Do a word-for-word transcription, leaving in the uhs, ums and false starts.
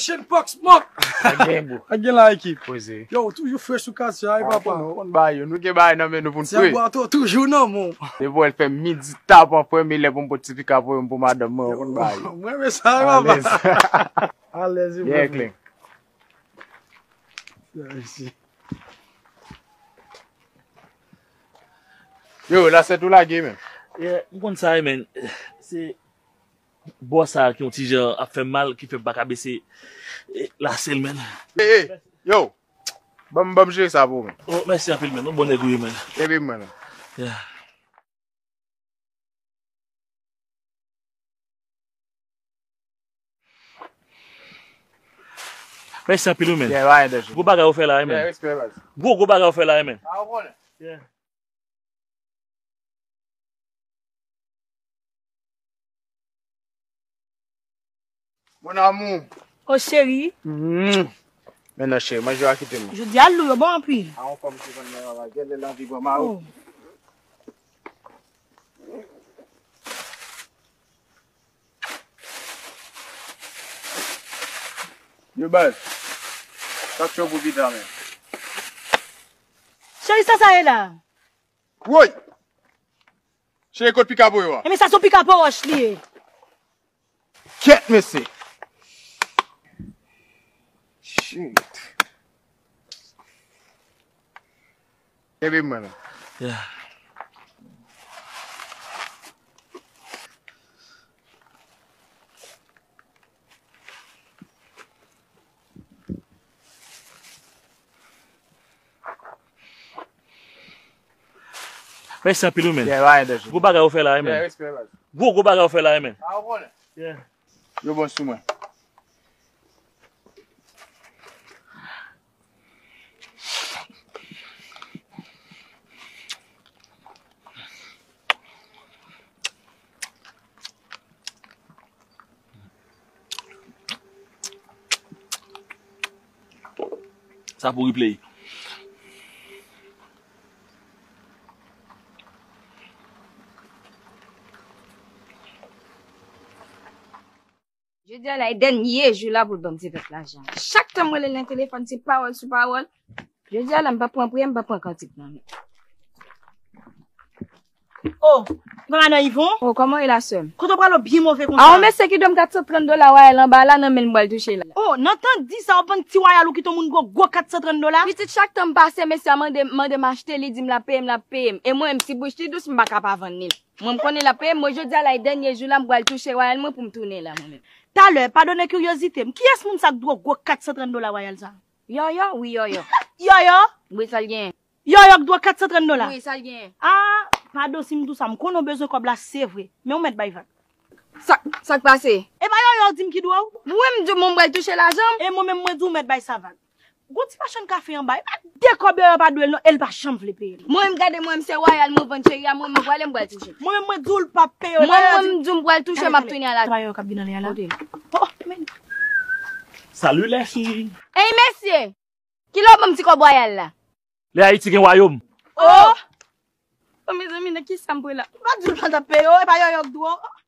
Chen Pop Smoke. Sa gen, bro? Sa gen la, ekip? Poze. Yo, ou toujou fresh sou kaz sa, wi, papa. Ou konn bagay yo. Nou gen bagay nan men nou pou n fre. Ti Abwato toujou nan men w. Depi w fè midi tap an premye lè pou m pot ti pika pou m pou madanm mwen, ou konn bagay yo. Mwen, men sa, wi, papa. Alèz. Alèz, wi, yeah, papa. Clean. Yo, lasèt ou lage, men. Yeah, m konn sa, wi, men. Se bò sa ki yon ti jan ap fè m mal, ki fè m pa ka bese, eh, lasèl, men. Hey, hey, yo, ban m, ban m jere sa pou ou, men. Oh, mèsi anpil, men. Ou bon nèg ou ye, men. Kenbe m, men. Yeah. Mèsi anpil, wi, men. Yeah, pa gen danje. Gwo bagay ou fè la, wi, men. Yeah, respè, baz. Gwo, gwo bagay ou fè la, wi, men. Ah, ou konnen. Yeah. Mon amour. Oh, cheri. Mm. Men non, cheri, manje yo a kite m. Jodi a, lou yo bon anpil. A yon fanm ki vann nan yon bagay, lè l anvi pran mari. Oh. Yo, baz. Sa cho pou pita, men. Cheri, sa sa ye la? Woy! Cheri, kot pikapo yo a? Enben, sa se yon pikapo wòch li ye. Kèt, mesye! Shit! Kenbe m, mwen. Yeah. Mèsi anpil, wi, men. Yeah, pa gen danje. Gwo bagay ou fè la, wi, men. Yeah, respè, baz. Gwo, gwo bagay ou fè la, wi, men. Ah, ou konnen. Yeah. Yo bon sou mwen. Sa pou replay. Jodi a la, e dènye jou la pou l ban m ti pèp lajan. Chak tan m rele l nan telefòn, se pawòl sou pawòl. Jodi a la, m p ap pran priyè, m p ap pran kantik nan men. Oh, Madan Yvon. Oh, kòman w ye la, sè m? Kote w prale w byen move konsa? A, yon mesye ki dwe m kat san trant dola wayal anba la, nan men l m pral touche la. Oh, nan tan di sa, w ap vann ti wayal ou kite yon moun gwo, gwo kat san trant dola? Pitit, chak tan m pase, mesye a mande, mande m achte, li di m l ap peye m, l ap peye m. E mwen menm, si bouch li dous, m pa ka pa vann li. Mwen, m konnen l ap peye m. Mwen, jodi a la, e dènye jou la, m pral touche wayal mwen pou m tounen la, mwen menm. Talè, padone kiryozite m, kiyès moun sa k dwe w gwo kat san trant dola wayal sa? Yòyò, wi, Yòyò. Yòyò? Wi, sa l genyen. Yòyò k dwe w kat san trant dola? Wi, sa l genyen. Ah, padon si m di w sa, m konnen w bezwen kòb la, se vre. Men w mèt bay vag. Sa, sa k pase? E pa Yòyò w di m ki dwe w? Wi, m di w mwen m pral touche lajan m. E mwen menm, mwen di w mèt bay sa vag. Gon ti machann kafe anba, e pa de kòb Yòyò pa dwe l non, e l pa janm vle peye l. Mwen menm, gade mwen, m se wayal mwen vann cheri a, mwen menm m prale, m pral touche. Mwen menm, mwen di w l p ap peye. Mwen menm, m di w m pral touche, m ap tounen a la. Talè, talè, talè. Talè Yòyò k ap vin anlè a la. Kote? Oh, men. Salut les filles. Ey, mesye! Kilè w ban m ti kòb wayal la? Lè Ayiti gen wayòm. Oh! Oh, mezanmi, nan kisa m pran la? M pa di w l pa t ap peye, oh, e pa Yòyò k dwe w.